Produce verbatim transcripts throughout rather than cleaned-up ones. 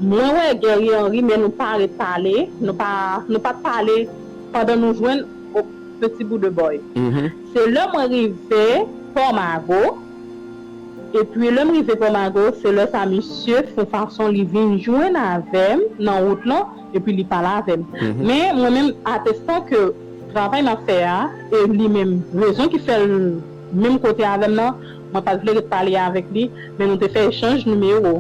Mwen wè Guerrier Henry, men nou pa ret pale, nou pa, nou pa t pale pandan nou jwenn o Petit Bout de Boy. Se lè mwen rive Port Mago, epi lè m rive Port Mago, se lè sa misye fè fason li vin jwenn avè m nan wout lan, epi li pale avè m. Men mwen menm, atestan ke travay m ap fè a, e li menm, rezon ki fè l menm kote avè m nan, mwen pa t vle ret pale avèk li, men nou te fè echanj nimewo.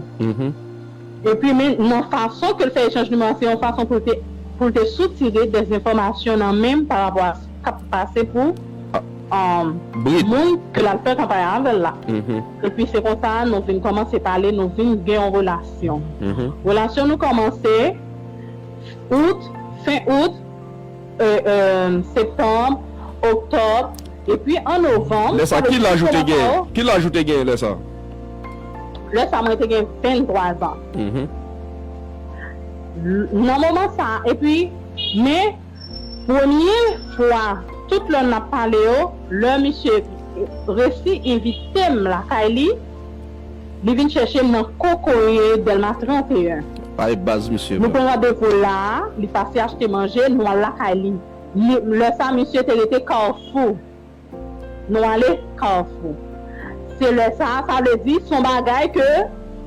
Epi, men nan fason ke l fè echanj nimewo a, se yon fason pou l te, pou l te soutire dèzenfòmasyon nan men m pa rapò a sa k ap pase pou um, moun ke l al fè kanpay avè l la. Epi se konsa, nou vin kòmanse pale, nou vin gen yon relasyon. Relasyon nou kòmanse out, fen out, e, e, septanm, oktòb, epi an novanm. Lè sa, ki laj ou te genyen? Ki laj ou te genyen lè sa? Lè sa, mwen te gen venntwa zan. Nan moman sa, epi, men, premye fwa, tout lè n ap pale yo, lè misye resi envite m lakay li, li vin chèche m nan Kokoye, Dèlma trannteyen. Ay, baz misye. Nou pran randevou la, li pase achte manje, nou al lakay li. Li, lè sa, misye te rete Kafou. Nou ale Kafou. Se lè sa, sa vle di, se yon bagay ke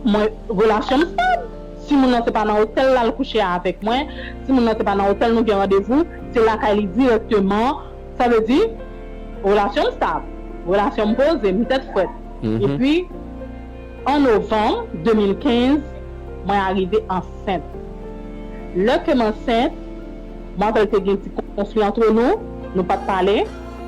mwen, relasyon m stab. Si moun nan se pa nan otèl l al kouche avèk mwen, si moun nan se pa nan otèl nou gen randevou, se lakay li dirèkteman. Sa vle di, relasyon m stab, relasyon m poze, m tèt frèt. Epi, an novanm de mil kenz, mwen arive ansent. Lè ke m ansent, mwen avè l te gen ti konfli antre nou, nou pa t pale,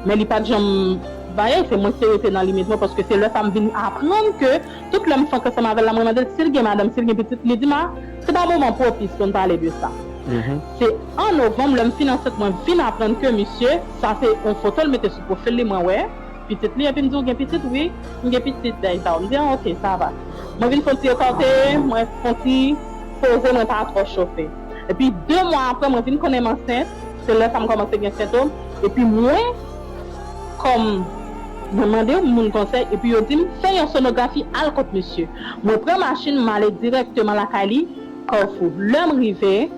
men li pa t janm baye, se mwen ki te rete nan limit mwen, paske se lè sa m vin aprann ke tout lè m fèk ansanm avè l la, mwen mande l si l gen madanm, si l gen pitit, li di m, a, se pa moman pwopis pou n pale de sa. Se an novanm, lè m fin ansent, mwen vin aprann ke misye, sa se yon foto l mete sou pwofil li, mwen wè pitit li, epi m di, "Ou gen pitit?" "Wi, m gen pitit, Dayza." M di, "Ah, ok, sa va." Mwen vin fè yon ti ekate, mwen fè yon ti poze, mwen pa twò chofe. Epi, de mwa apre, mwen vin konnen m ansent, se lè sa m kòmanse gen sentòm. Epi mwen, kòm mwen mande moun konsèy, epi yo di m, "Fè yon sonografi, al kot misye." Mwen pran machin, m ale dirèkteman lakay li, Kafou. Lè m rive,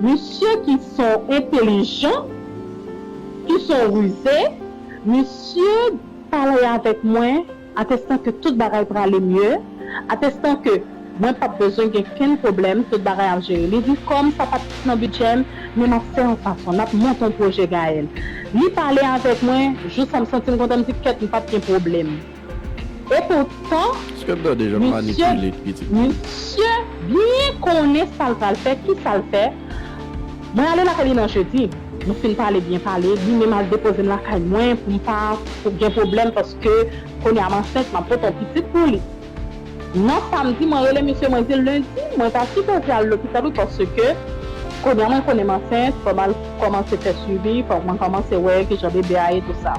misye ki son entelijan, ki son rize, misye pale avèk mwen, atestan ke tout bagay prale mye, atestan ke mwen p ap bezwen gen kenn pwoblèm, tout bagay ap jere. Li di, "Kòm sa pa t nan bidjè m, men m ap fè yon fason, n ap monte yon pwojè, Gaëlle." Li pale avèk mwen, jou sa m santi m kontan, m di, "Kèt, m p ap gen pwoblèm." Epoutan, misye, misye byen konnen sa l pral fè, ki sa l fè. Mwen ale lakay li nan jedi. Nou fin pale byen pale. Li menm al depoze m lakay mwen pou m pa pou gen pwoblèm paske kounye a m ansent, m ap pote yon pitit pou li. Nan samdi, mwen rele misye, mwen di l lendi, mwen ta sipoze al lopital wi paske kounye a mwen konnen m ansent, fò m al kòmanse fè swivi, fò mwen kòmanse wè kijan bebe a ye, tou sa.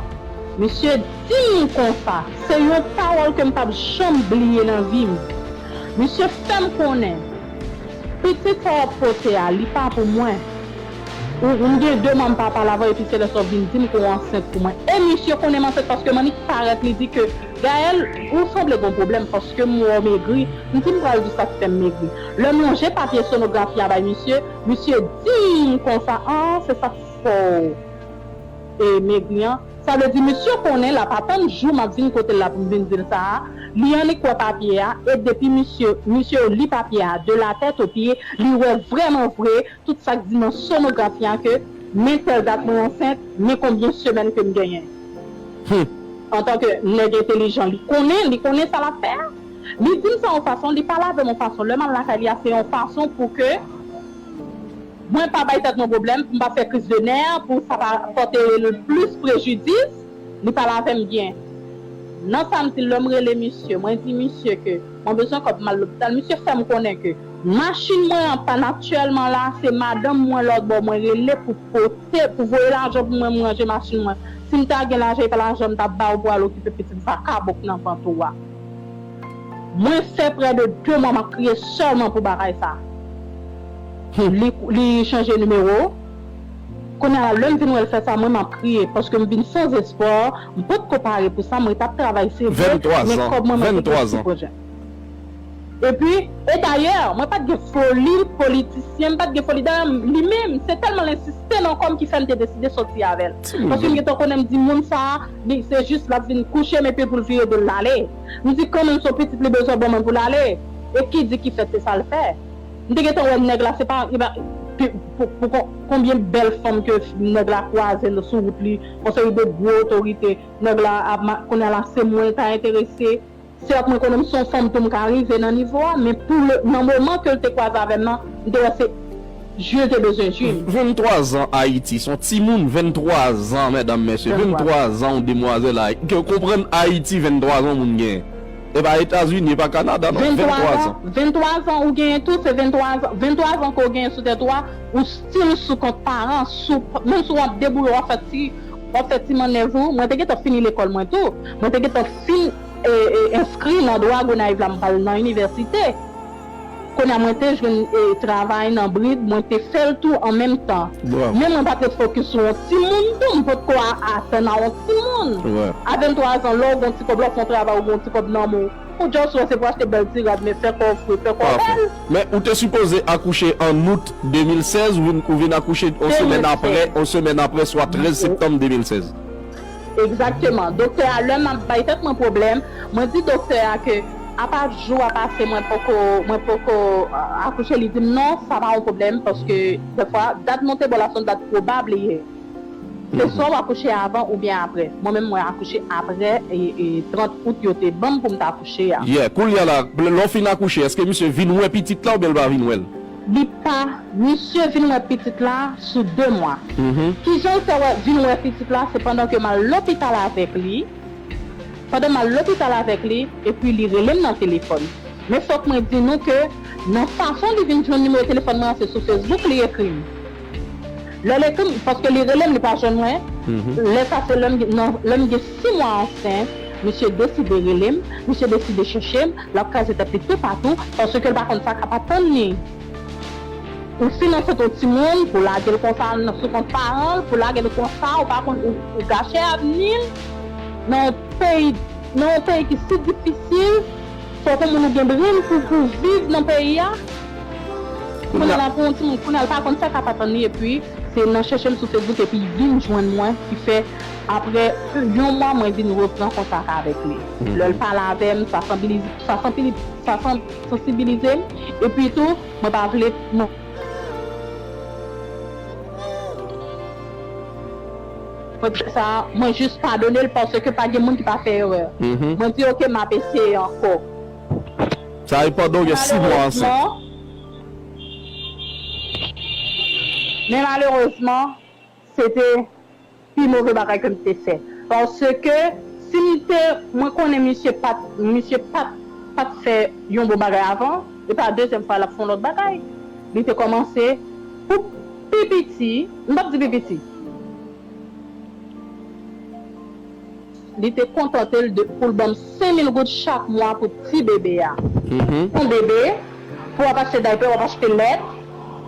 Misye di m konsa, se yon pawòl ke m p ap janm bliye nan vi m. Misye fè m konnen, pitit sa w ap pote a, li pa pou mwen. Ou, ou m gen de mwa m pa pale avè w, epi se lè sa w vin di m ke w ansent pou mwen. E misye konnen m ansent paske m annik parèt, li di ke, "Gaëlle, ou sanble gen yon pwoblèm paske m wè w megri." M di, "M pral di w sa k fè m megri." Lè m lonje papye sonografi a bay misye, misye di m konsa, "Ah, se sa k fè w e megri an." Sa vle di, misye konnen l ap atann jou m ap vin kote l la pou m vin di l sa a. Li annik wè papye a, e depi misye, misye li papye a, de la tèt o pye, li wè vrèman vre tout sa k di nan sonografi a ke men tèl dat mwen ansent, men konbyen semèn ke m genyen. Antanke nèg entelijan, li konnen, li konnen sa l ap fè a. Li di m sa yon fason, li pale avè m yon fason. Lè m al lakay li a, se yon fason pou ke mwen pa bay tèt mwen pwoblèm, pou m pa fè kriz de nè, pou sa pa pòte l plis prejidis, li pale avè m byen. Nan samdi, lè m rele misye, mwen di misye ke mwen bezwen kòb m al lopital. Misye fè m konnen ke machin mwen an pàn aktyèlman la, se madanm mwen lòt bò mwen rele pou pote, pou voye lajan pou mwen, m ranje machin mwen. Si m ta gen lajan, e pa lajan m t ap ba w pou al okipe pitit vakabon k nan vant ou a. Mwen fè prè de de mwa m ap kriye sèlman pou bagay sa. Li, li chanje nimewo. Kounye a la, lè m vin wè l fè sa, mwen m ap kriye paske m vin san espwa. M potko pare pou sa, mwen t ap travay, se vre, men kòb mwen, mwen te gen ti pwoblèm. Epi, e dayè, mwen pa t gen foli politisyen, m pa t gen foli. Dayè, li menm, se tèlman l ensiste nan kò m ki fè m te deside soti avè l. Paske m gentan konnen m di moun sa a, li, se jis l ap vin kouche m epi pou l vire do l l ale. M di kanmenm se yon pitit li bezwen ban mwen pou l ale. E ki di ki fèt se sa l fè. M te gentan wè nèg la, se pa, e pa, pou, pou, pou kon- konbyen bèl fanm ke nèg la kwaze sou wout li, yon seri de gwo otorite, nèg la ap ma- kounye a la se mwen ta enterese. Sèt mwen konnen m se yon fanm tou m ka rive nan nivo a, men pou le, nan moman ke l te kwaze avè m nan, m te wè se jwi l te bezwen jwi m. Venntwa zan Ayiti, se yon timoun, venntwa zan, medam, mesye, venntwa zan, yon demwazèl Ayiti, ke w konprann Ayiti, venntwa zan yon moun genyen. E pa Etazini, e pa Kanada, non, venntwa zan. Venntwa zan ou genyen tou, se venntwa zan, venntwa zan ke w genyen sou tèt ou a, ou still sou kont paran, sou, menm si w ap deboule, w ap fè ti, w ap fè ti mannèv ou, mwen te gentan fini lekòl mwen tou, mwen te gentan fin e, e, enskri nan dwa Gonayiv la, m pral nan inivèsite. Kounye a, mwen te jwenn, e, travay nan brid, mwen te fè l tou an menm tan. Men mwen pa t ret fokis sou yon timoun tou, m potko a- atann a yon timoun. A venntwa zan, lè w gen yon ti kòb, lè w fè yon travay, ou gen yon ti kòb nan men w, ou just wè se pou achte bèl ti rad, men fè kò w fre, fè kò w bèl. Men ou te sipoze akouche an out de mil sèz, ou vin, ou vin akouche yon semèn apre, yon semèn apre, swa trèz septanm de mil sèz. Egzakteman. Doktè a, lè m ap bay tèt mwen pwoblèm, mwen di doktè a ke apa jou a pase, mwen poko, mwen poko, a, akouche, li di m non, sa pa yon pwoblèm, paske dèfwa, dat nou te ba w la se yon dat pwobab li ye. Se swa w akouche avan oubyen apre. Mwen menm, mwen akouche apre, e, e, trant out yo te ban m pou m ta akouche a. Yeah, kounye a la, lè w fin akouche, èske misye vin wè pitit la oubyen l pa vin wè l? Li pa, misye vin wè pitit la sou de mwa. Kijan l fè wè, vin wè pitit la, se pandan ke m al lopital avèk li, pandan m al lopital avèk li, epi li rele m nan telefòn. Men fòk mwen di nou ke nan fason li vin jwenn nimewo telefòn mwen an, se sou Facebook li ekri m. Lè l ekri m, paske li rele m, li pa jwenn mwen. Lè sa se lè m gen, nan, lè m gen sis mwa ansent, misye deside rele m, misye deside chèche m, l ap kraze tèt li toupatou, paske l pa konn sa k ap atann li. Ou fin ansent yon timoun, pou lage l konsa nan sou kont paran l, pou lage l konsa, ou pa konn, ou, ou gache avni l nan yon peyi, nan yon peyi ki si difisil, fòk yon moun ou gen brenn pou, pou viv nan peyi a. Kounye a la, pou yon timoun, kounye a l pa konn sa k ap atann li, epi se nan chèche m sou Facebook, epi l vin jwenn mwen, ki fè, apre yon mwa, mwen vin repran kontak avèk li. Lè l pale avè m, sa sanbilize, sa sanbilize, sa san- sansibilize m. Epi tou, mwen pa vle, mwen, mwen fè sa, mwen jis padone l paske pa gen moun ki pa fè erè. Mwen di, "Ok, m ap eseye ankò." Sa e pandan w gen sis mwa ansent. Men malerezman, se te pi move bagay ke m te fè. Paske si m te, mwen konnen misye pa t, misye pa t, pa t fè yon bon bagay avan, e pa dezyèm fwa l ap fè yon lòt bagay. Li te kòmanse pou pi piti, m p ap di pi piti. Li te kontante l de, pou l ban m senk mil goud chak mwa pou ti bebe a. Yon bebe, pou w ap achte daypè, w ap achte lèt,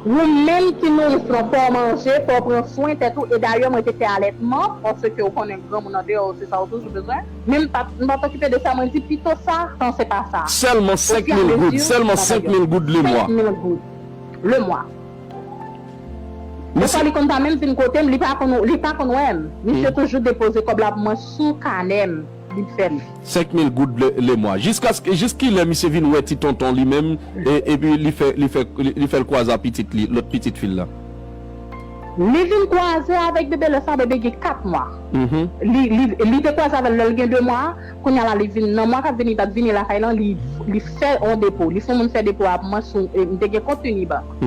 ou menm ki nouri tèt ou, fò w manje, fò w pran swen tèt ou. E dayè, mwen te fè alètman, paske ou konnen granmoun andeyò, se sa ou toujou bezwen. Men m pa, m pa t okipe de sa, mwen di pito sa, tan se pa sa. Sèlman senk mil goud, sèlman senk mil goud le mwa. Senk mil goud le mwa. Dèfwa, li konn pa menm vin kote m, li pa konn, li pa konn wè m. Misye toujou depoze kòb la pou mwen sou kanè m, li fè m. Senk mil goud le, le mwa. Jiskaske, jis kilè misye vin wè ti tonton li menm, e, epi li fè, li fè, li, li fè l kwaze a pitit li, lòt pitit fi l la? Li vin kwaze avèk bebe lè sa, bebe gen kat mwa. Li, li, li te kwaze avè l lè l gen de mwa. Kounye a la, li vin, nan mwa k ap vini, li t ap vini lakay lan, li, li fè yon depo. Li fè yon moun fè depo a pou mwen sou, e, m te gen kont Unibank.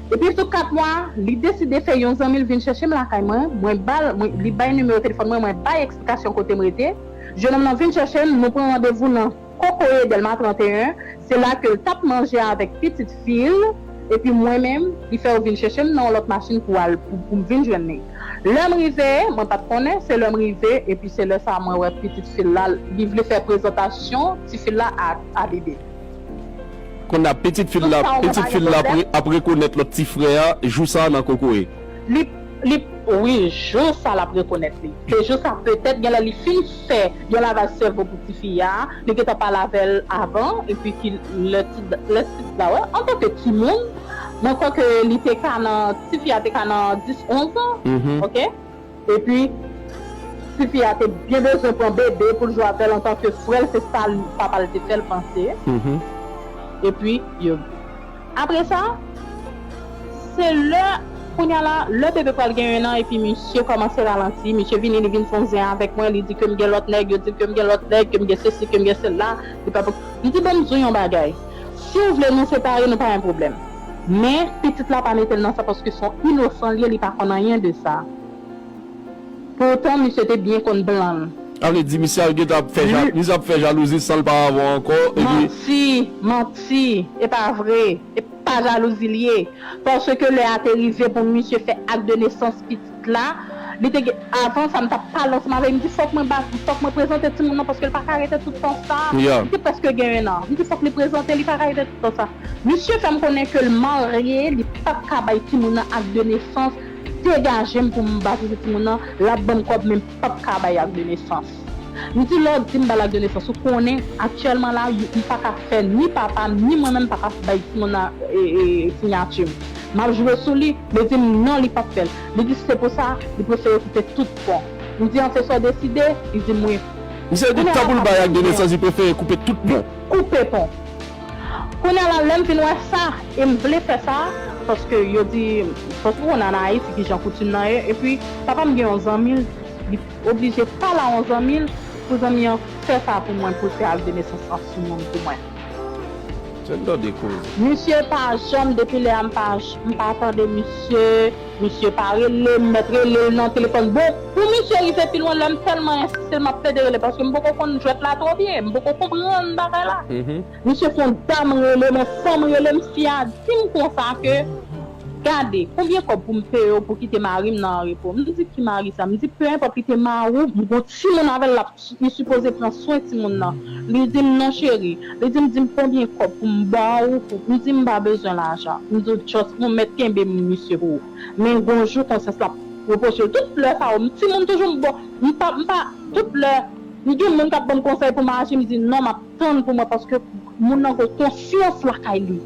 Epi sou kat mwa, li deside fè yon zanmi l vin chèche m lakay mwen. Mwen ba l, mwen, li bay nimewo telefòn mwen, mwen bay eksplikasyon kote m rete. Jennonm nan vin chèche m, nou pran randevou nan Kokoye Dèlma trannteyen. Se la ke l t ap manje avèk pitit fi l, epi mwen menm, li fè yo vin chèche m nan yon lòt machin pou al, pou, pou m vin jwenn li. Lè m rive, mwen pa t konnen, se lè m rive, epi se lè sa a mwen wè pitit fi l la, li vle fè prezantasyon ti fi l la a, a bebe. Kounye a, pitit fi l la, pitit fi l la ap re-, ap rekonèt lòt ti frè a, jou sa a nan Kokoye. Li, li, Wi, jou sa l ap rekonèt li. Se jou sa, petèt, genlè li fin fè yon lavaj sèvo pou tifi a, li gentan pale avè l avan, epi ki lè ti, lè ti la wè, antanke timoun, mwen kwè ke li te ka nan, tifi a te ka nan dis, onz an, Mhm. ok? Epi, tifi a te byen bezwen pran bebe pou l jwe avè l antanke frè l, se sa l, papa l te fè l panse. Mhm. Epi, yo. Apre sa, se lè, kounye a la, lè bebe pral gen yon an, epi misye kòmanse ralanti, misye vini, li vin fè yon zen avèk mwen, li di ke m gen lòt nèg, yo di ke m gen lòt nèg, ke m gen sesi, ke m gen sela, li pa pou. M di, "Ban m di w yon bagay. Si w vle nou separe, nou pa gen pwoblèm. Men, pitit la pa mete l nan sa, paske se yon inosan li ye, li pa konn anyen de sa." Poutan, misye te byen konn plan l. Sa vle di, misye al gentan ap fè ja-, misye ap fè jalouzi san l pa avè w ankò, epi Manti, manti, e pa vre, e pa jalouzi l ye. Paske lè a te rive pou misye fè ak de nesans pitit la, li te gen, avan sa, m t ap pale ansanm avè l, m di, "Fòk mwen ba, fòk mwen prezante timoun nan, paske l pa ka rete tout tan sa." Yeah. Li te prèske gen yon an. M di, "Fòk li prezante, li pa ka rete tout tan sa." Misye fè m konnen ke l marye, li p ap ka bay timoun nan ak de nesans, degaje m pou m batize timoun nan, l ap ban m kòb, men m p ap ka bay ak de nesans. M di, "Lè w di m ba l ak de nesans, ou konnen, aktyèlman la, m pa ka fè ni papa m, ni mwen menm pa ka bay timoun nan, e, e, siyati m. M ap jwe sou li." Li di m, "Non, li p ap fè l." Li di, "Se pou sa, li prefere koupe tout pon." M di, "An, se sa w deside?" Li di m, "Wi." Misye di, tan pou l bay ak de nesans, li prefere koupe tout pon. Koupe pon. Kounye a la, lè m vin wè sa, e m vle fè sa, paske yo di, paske ou konn an Ayiti ki jan koutim nan ye, epi papa m gen yon zanmi l, li oblije pale a yon zanmi l pou zanmi an fè sa pou mwen, pou l fè ak de nesans an sou moun pou mwen. Tande koze. Misye pa janm, depi lè a m pa, m pa tande misye, misye pa rele m, mèt rele l nan telefòn. Bon, pou misye rive pi lwen, lè m tèlman ensiste, m ap plede rele, paske m poko konn jwèt la twò byen, m poko konprann bagay la. Mhm. Misye fè yon dam rele m, yon fanm rele m, fi a di m konsa ke, "Gade, konbyen kòb pou m peye w pou kite mari m nan anrepo?" M di, "Ki mari sa?" M di, "Pe enpòt li te mari w, m gon timoun avè l, l ap, li sipoze pran swen timoun nan." Li di m, "Non, cheri." Li di m, "Di m konbyen kòb pou m ba w, pou," m di, "M pa bezwen lajan." M di, "Just, ou mèt kenbe m, misye, pou ou." Men gon jou konsyans l ap repwoche l. Tout lè sa yo, m timoun toujou, m bon, m pa, m pa, tout lè, m gen moun k ap ban m konsèy pou m aji, m di, "Non, m ap tann pou mwen," paske moun nan gon konsyans lakay li.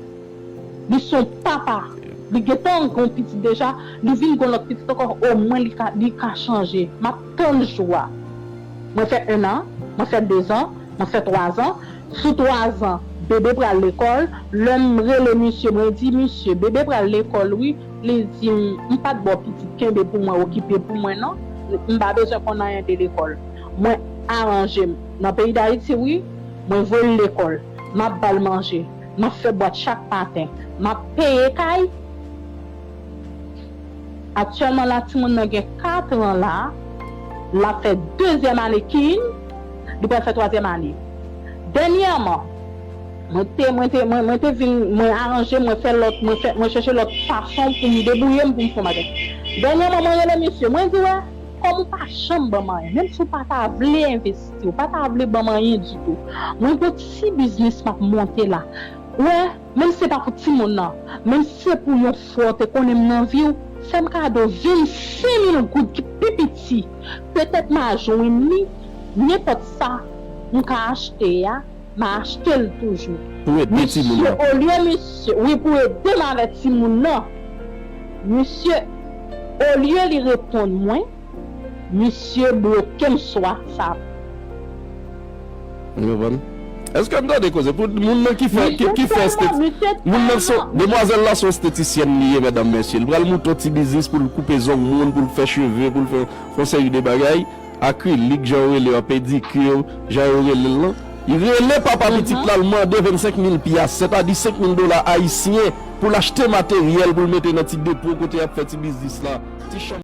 Li se yon papa. Li gentan gon pitit deja, li vin gon lòt pitit ankò, omwen li ka, li ka chanje. M ap tann jou a. Mwen fè en an, mwen fè dezan, mwen fè twazan. Sou twazan, bebe pral lekòl. Lè m rele misye, mwen di, "Misye, bebe pral lekòl wi." Li di m, "M pa t ba w pitit kenbe pou mwen, okipe pou mwen non. M pa bezwen konn anyen de lekòl." Mwen aranje m. Nan peyi Dayiti, wi, mwen voye l lekòl. M ap ba l manje. M ap fè bwat chak maten. M ap peye kay. Aktyèlman la, timoun nan gen kat an la. L ap fè dezyèm ane kin. Li pral fè twazyèm ane. Dènyèman, mwen te, mwen te, mwen, mwen te vin, mwen aranje, mwen fè lòt, mwen fè, mwen chèche lòt fason pou m debouye m, pou m fè yon bagay. Dènyèman, mwen rele misye, mwen di, "Wè, kòm ou pa janm ban m anyen, menm si w pa ta vle envesti, ou pa ta vle ban m anyen ditou, mwen gon ti biznis m ap monte la. Wè, menm si se pa pou timoun nan, menm si se pou yon fwa w te konnen m nan vi w, fè m kado vennsenk mil goud ki pi piti. Petèt m a jwenn li, nenpòt sa m ka achte a, m a achte l toujou." Pou ede timoun Misye, nan. Olye misye, wi, pou ede m avèk timoun nan. Misye, olye li reponn mwen, misye bloke m sou WhatsApp. Ou konprann? Èske m tande koze? Pou moun nan ki fè, ki, ki fè state, moun nan se, demwazèl la se yon estetisyèn li ye, medam, mesye. Li pral monte yon ti biznis pou l koupe zong moun, pou l fè cheve, pou l fè yon seri de bagay. Akrilik, jan yo rele yo, pedikir, jan yo rele l lan. Li rele papa pitit la, l mande vennsenk mil pyas, sètadi senk mil dola ayisyen, pou l achte materyèl, pou l mete nan ti depo kote y ap fè ti biznis la. Ti chanm